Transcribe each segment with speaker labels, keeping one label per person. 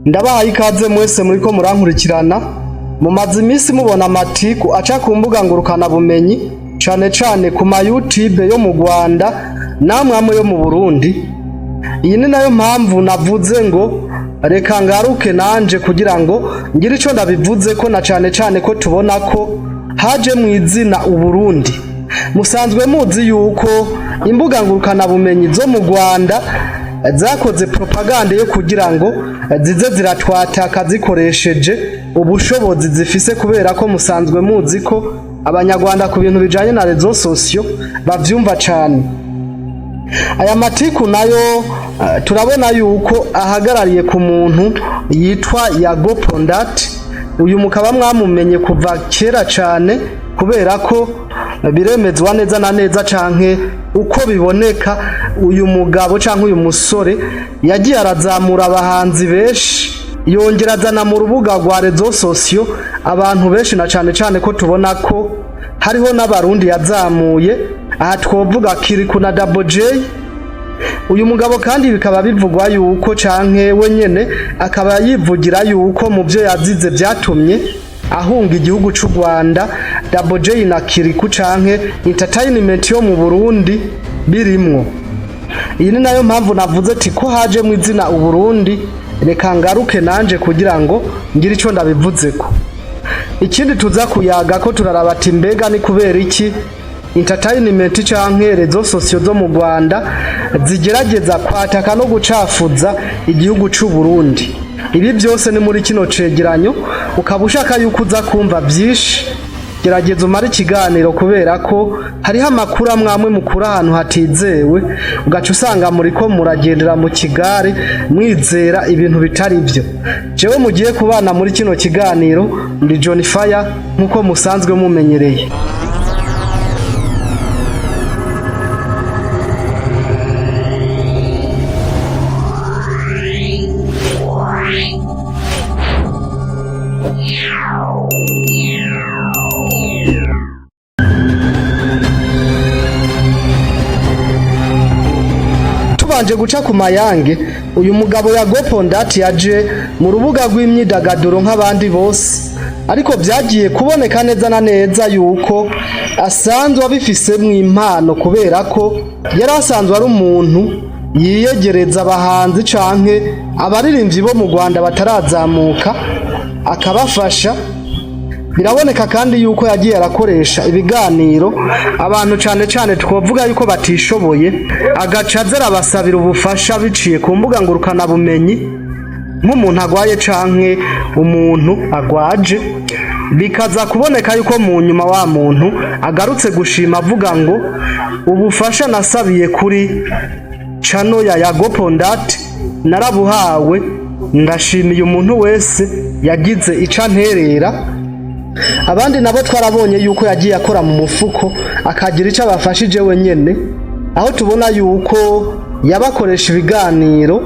Speaker 1: Ndabahaye ikaze mwese muriko murankurikirana. Mumaze iminsi mubona amatiku aca ku mbuga ngurukanabumenyi, cane cane ku ma YouTube yo mu Rwanda namwe amwe yo mu Burundi. Iyi ni nayo mpamvu navuze ngo reka ngaruke nanje kugira ngo ngire ico ndabivuze ko, na cane cane ko tubona ko haje mu izina Uburundi. Musanzwe muzi yuko imbuga ngurukanabumenyi zo mu Rwanda zakoze propagande yo kugira ngo zize ziratwataka zikoresheje ubushobozi zifise, kubera ko musanzwe muzi ko Abanyarwanda ku bintu bijanye na réseaux sociaux bavyumva cane. Aya matiku nayo turabona yuko ahagarariye ku muntu yitwa Yago Pondati. Uyu mukaba mwamumenye kuva kera cane, kubera ko biremezwa neza na neza canke uko biboneka, uyu mugabo canke uyu musore yagiye arazamura abahanzi benshi, yongera azana mu rubuga rwa réseaux sociaux abantu benshi, na cane cane ko tubona ko hariho n'Abarundi yazamuye. Aha twovuga Kiriku na Double J. Uyu mugabo kandi bikaba bivugwa yuko, canke we nyene akaba yivugira yuko mu byo yazize byatumye ahunga igihugu c'u Rwanda, Double J na Kiriku canke entertainment yo mu Burundi birimwo. Iyi ni nayo mpamvu navuze ati ko haje mu izina Uburundi, reka ngaruke nanje kugira ngo ngire ico ndabivuzeko. Ikindi tuza kuyaga ko turaraba ati mbega ni kubera iki entertainment canke réseaux sociaux zo mu Rwanda zigerageza kwataka no gucafuza igihugu c'u Burundi? Ibi byose ni muri kino cegeranyo. Ukaba ushaka yuko uza kumva byinshi, gerageza umare ikiganiro, kubera ko hariho amakuru amwe amwe mukura ahantu hatizewe, ugaca usanga muriko muragendera mu kigare mwizera ibintu bitari byo. Jewe mugiye kubana muri kino kiganiro ndi John Fire, nk'uko musanzwe mumenyereye. Tubanje guca ku mayange, uyu mugabo Yago Pondati yaje mu rubuga rw'imyidagaduro nk'abandi bose, ariko byagiye kuboneka neza na neza yuko asanzwe abifisemwo impano, kubera ko yari asanzwe ari umuntu yiyegereza abahanzi canke abaririmbyi bo mu Rwanda batarazamuka akabafasha. Biraboneka kandi yuko yagiye arakoresha ibiganiro abantu, cane cane twovuga yuko batishoboye, agaca aza arabasabira ubufasha biciye ku mbuga ngurukanabumenyi, nk'umuntu agwaye canke umuntu agwaje, bikaza kuboneka yuko mu nyuma wa muntu agarutse gushima avuga ngo ubufasha nasabiye kuri channel ya Yago Pondati narabuhawe, ndashimiye umuntu wese yagize ico anterera. Abandi nabo twarabonye yuko yagiye akora mu mufuko akagira icyo abafashije wenyene, aho tubona yuko yabakoresha ibiganiro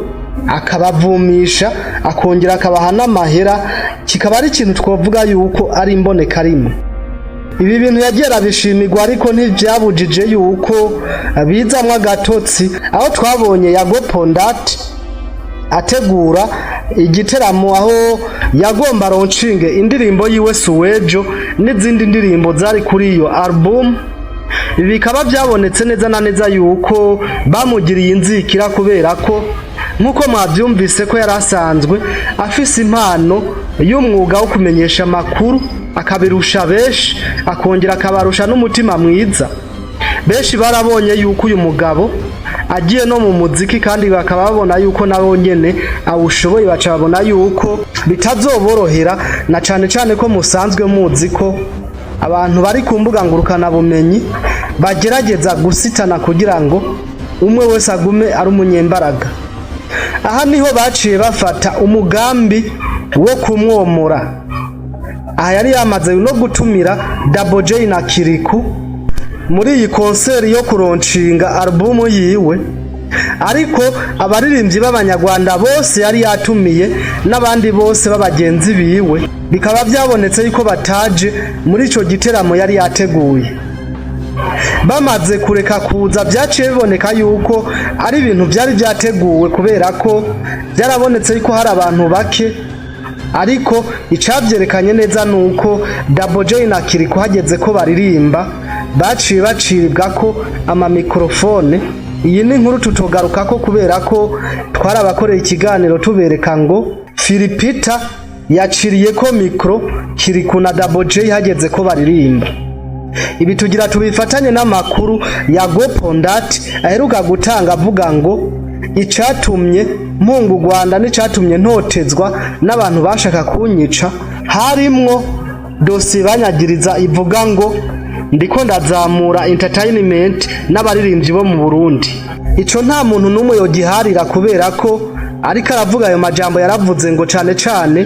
Speaker 1: akabavumisha, akongera akabaha n'amahera, kikaba ari ikintu twavuga yuko ari imboneka rimwe. Ibi bintu yagiye arabishimirwa, ariko ntibyabujije yuko bizamwo agatotsi, aho twabonye Yago Pondati ategura igiteramo aho yagomba launchinge indirimbo yiwe Suwejo n'izindi ndirimbo zari kuri iyo album. Ibi bikaba byabonetse neza na neza yuko bamugiriye inzikira, kubera ko nk'uko mwabyumvise ko yari asanzwe afise impano y'umwuga wo kumenyesha amakuru, akabirusha benshi, akongera akabarusha n'umutima mwiza. Benshi barabonye yuko uyu mugabo agiye no mu muziki, kandi bakaba babona yuko nabo nyene awushoboye, baca babona yuko bitazoborohera, na cane cane ko musanzwe muzi ko abantu bari ku mbuga ngurukanabumenyi bagerageza gusitana kugira ngo umwe wese agume ari umunyembaraga. Aha niho baciye bafata umugambi wo kumwomora. Aha yari yamaze no gutumira Double J na Kiriku muri iyi concert yo kulaunchinga alubumu yiwe, ariko abaririmbyi b'Abanyarwanda bose yari yatumiye n'abandi bose b'abagenzi biwe bikaba byabonetse yuko bataje muri ico giteramo yari yateguye. Bamaze kureka kuza, byaciye biboneka yuko ari ibintu byari byateguwe, kubera ko byarabonetse yuko hari abantu bake. Ariko icavyerekanye neza nuko Double J na Kirikou hageze ko baririmba, baciye bacibwa ko amamikrofone. Iyi ni inkuru tutogarukako, kubera ko twarabakoreye ikiganiro tubereka ngo Philpeter yaciriye ko micro Kirikou na Double J hageze ko baririmba. Ibi tugira tubifatanye n'amakuru ya Gopondat aheruka gutanga, avuga ngo icatumye mpunga u Rwanda n'icatumye ntotezwa n'abantu bashaka kunyica harimwo dosiye banyagiriza ivuga ngo ndiko ndazamura entertainment n'abaririmbyi bo mu Burundi. Ico nta muntu n'umwe yogiharira, kubera ko ariko aravuga ayo majambo yaravuze ngo cane cane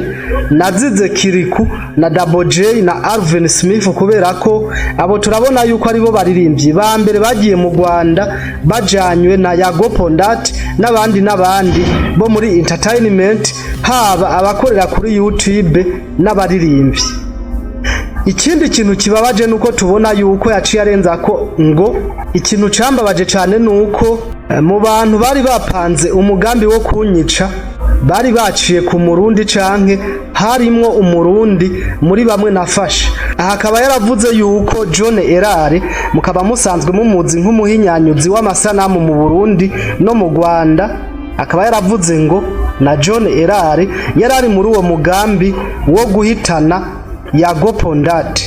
Speaker 1: nazize Kirikou na Double J na Alvin Smith, kubera ko abo turabona yuko aribo baririmbyi ba mbere bagiye mu Rwanda bajanywe na Yago Pondat n'abandi n'abandi bo muri entertainment, haba abakorera kuri YouTube n'abaririmbyi. Ikindi kintu kibabaje nuko tubona yuko yaciye arenza ko ngo ikintu cambabaje cane nuko mu bantu bari bapanze umugambi wo kunyica bari baciye ku Murundi, canke harimwo Umurundi muri bamwe nafashe. Aha akaba yaravuze yuko John Erare, mukaba musanzwe mumuzi nk'umuhinyanyuzi w'amasanamu mu Burundi no mu Rwanda, akaba yaravuze ngo na John Erare yari ari muri uwo mugambi wo guhitana Yago Pondat.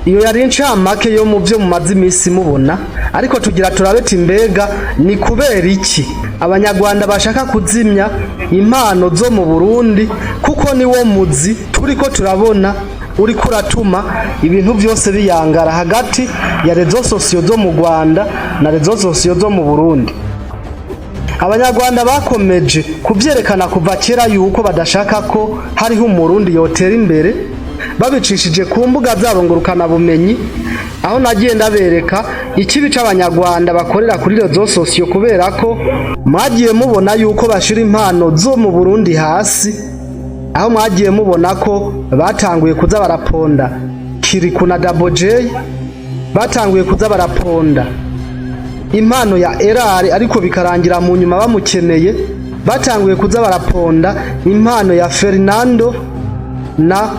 Speaker 1: Iyo yari incamake yo mu byo mumaze iminsi mubona, ariko tugira turabeta imbega ni kubera iki Abanyarwanda bashaka kuzimya impano zo mu Burundi, kuko niwo muzi turiko turabona uriko uratuma ibintu byose biyangara hagati ya réseaux sociaux zo mu Rwanda na réseaux sociaux zo mu Burundi. Abanyarwanda bakomeje kubyerekana kuva kera yuko badashaka ko hariho Umurundi yotera imbere, babicishije ku mbuga zabo ngurukanabumenyi, aho nagiye ndabereka ikibi c'Abanyarwanda bakorera kuri réseaux sociaux, kubera ko mwagiye mubona yuko bashira impano zo mu Burundi hasi, aho mwagiye mubona ko batanguye kuza baraponda Kirikou na Double J, batanguye kuza baraponda impano ya Erari, ariko bikarangira mu nyuma bamukeneye, batanguye kuza baraponda impano ya Fernando na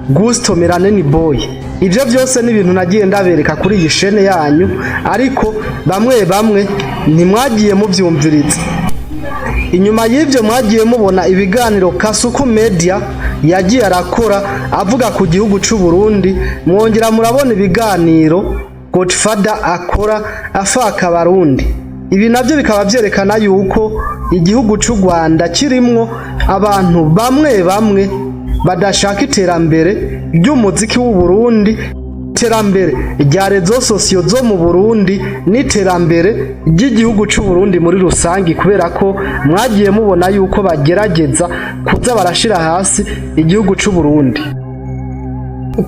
Speaker 1: Gusto Melanini Boy. Ibyo byose ni ibintu nagiye ndabereka kuri iyi shene yanyu, ariko bamwe bamwe ntimwagiye mubyumviriza. Inyuma y'ibyo mwagiye mubona ibiganiro Kasuku Media yagiye arakora avuga ku gihugu c'u Burundi, mwongera murabona ibiganiro Godfather akora afaka Abarundi. Ibi nabyo bikaba byerekana yuko igihugu c'u Rwanda kirimwo abantu bamwe bamwe badashaka iterambere ry'umuziki w'u Burundi, iterambere rya réseaux sociaux zo mu Burundi n'iterambere ry'igihugu c'u Burundi muri rusangi, kubera ko mwagiye mubona yuko bagerageza kuza barashira hasi igihugu c'u Burundi.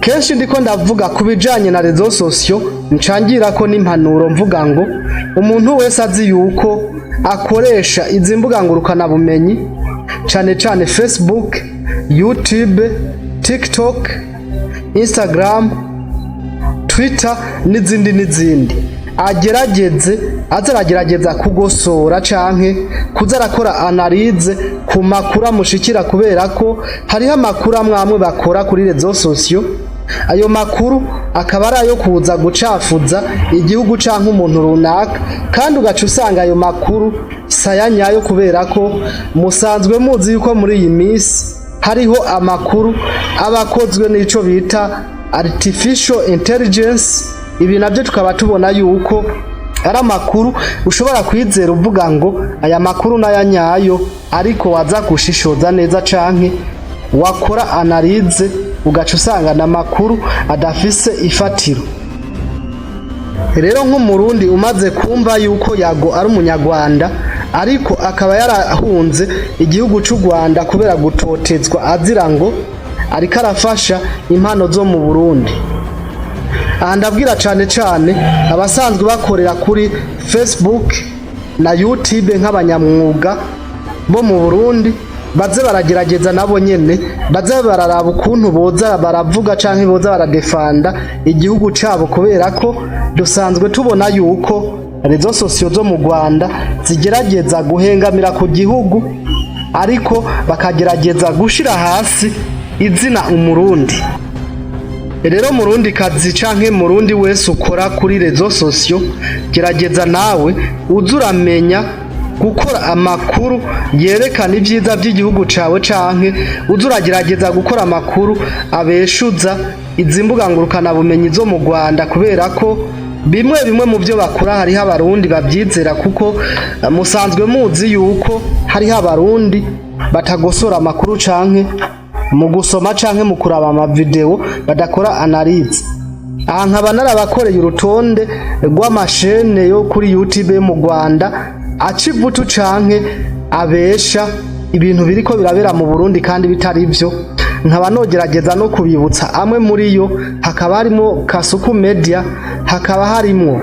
Speaker 1: Kenshi ndiko ndavuga ku bijanye na réseaux sociaux, ncangira ko n'impanuro mvuga ngo umuntu wese azi yuko akoresha izi mbuga ngurukanabumenyi, cane cane Facebook, YouTube, TikTok, Instagram, Twitter n'izindi n'izindi, agerageze aze aragerageza kugosora canke kuza arakora analyse ku makuru amushikira, kubera ko hariho amakuru amwe amwe bakora kuri réseaux sociaux, ayo makuru akaba ari ayo kuza gucafuza igihugu canke umuntu runaka, kandi ugaca usanga ayo makuru saya nyayo, kubera ko musanzwe muzi yuko muri iyi minsi hariho amakuru aba akozwe n'ico bita artificial intelligence. Ibi nabyo tukaba tubona yuko ari amakuru ushobora kwizera uvuga ngo aya makuru n'aya nyayo, ariko waza gushishoza neza canke wakora analyse ugaca usanga na makuru adafise ifatiro. Rero nk'Umurundi umaze kumva yuko Yago ari Umunyarwanda, ariko akaba yarahunze igihugu c'u Rwanda kubera gutotezwa azira ngo ariko arafasha impano zo mu Burundi, aha ndabwira cane cane abasanzwe bakorera kuri Facebook na YouTube nk'abanyamwuga bo mu Burundi. Baze baragerageza nabo nyene, baze bararaba ukuntu boza baravuga canke boza baradefanda igihugu cabo, kubera ko dusanzwe tubona yuko réseaux sociaux zo mu Rwanda zigerageza guhengamira ku gihugu, ariko bakagerageza gushira hasi izina Umurundi. Rero Murundi kazi canke Murundi wese ukora kuri réseaux sociaux, gerageza nawe uze uramenya gukora amakuru yerekana ibyiza by'igihugu cawe, canke uze uragerageza gukora amakuru abeshuza izi mbuga ngurukanabumenyi zo mu Rwanda, kubera ko bimwe bimwe mu byo bakora hariho Abarundi babyizera, kuko musanzwe muzi yuko hariho Abarundi batagosora amakuru, canke mu gusoma canke mu kuraba amavideo badakora analyse. Aha nkaba narabakoreye urutonde rw'amashene yo kuri YouTube yo mu Rwanda aca ivutu canke abesha ibintu biriko birabera mu Burundi kandi bitari vyo. Nkaba nogerageza no kubibutsa amwe muri yo: hakaba harimo Kasuku Media, hakaba harimwo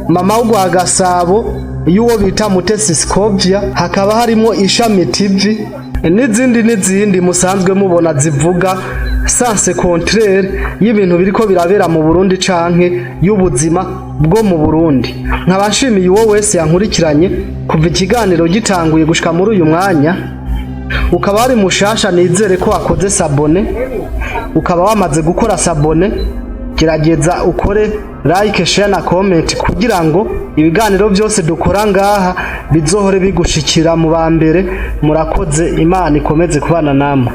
Speaker 1: Mama w'Urwa Gasabo y'uwo bita Mutesi Scovia, hakaba harimo Ishami TV n'izindi n'izindi musanzwe mubona zivuga sens contraire y'ibintu biriko birabera mu Burundi canke y'ubuzima bwo mu Burundi. Nkaba nshimiye uwo wese yankurikiranye kuva ikiganiro gitanguye gushika muri uyu mwanya. Ukaba wari mushasha, nizere ko wakoze s'abonner. Ukaba wamaze gukora s'abonner, gerageza ukore like, share na comment kugira ngo ibiganiro byose dukora ngaha bizohore bigushikira mu ba mbere. Murakoze, Imana ikomeze kubana namwe.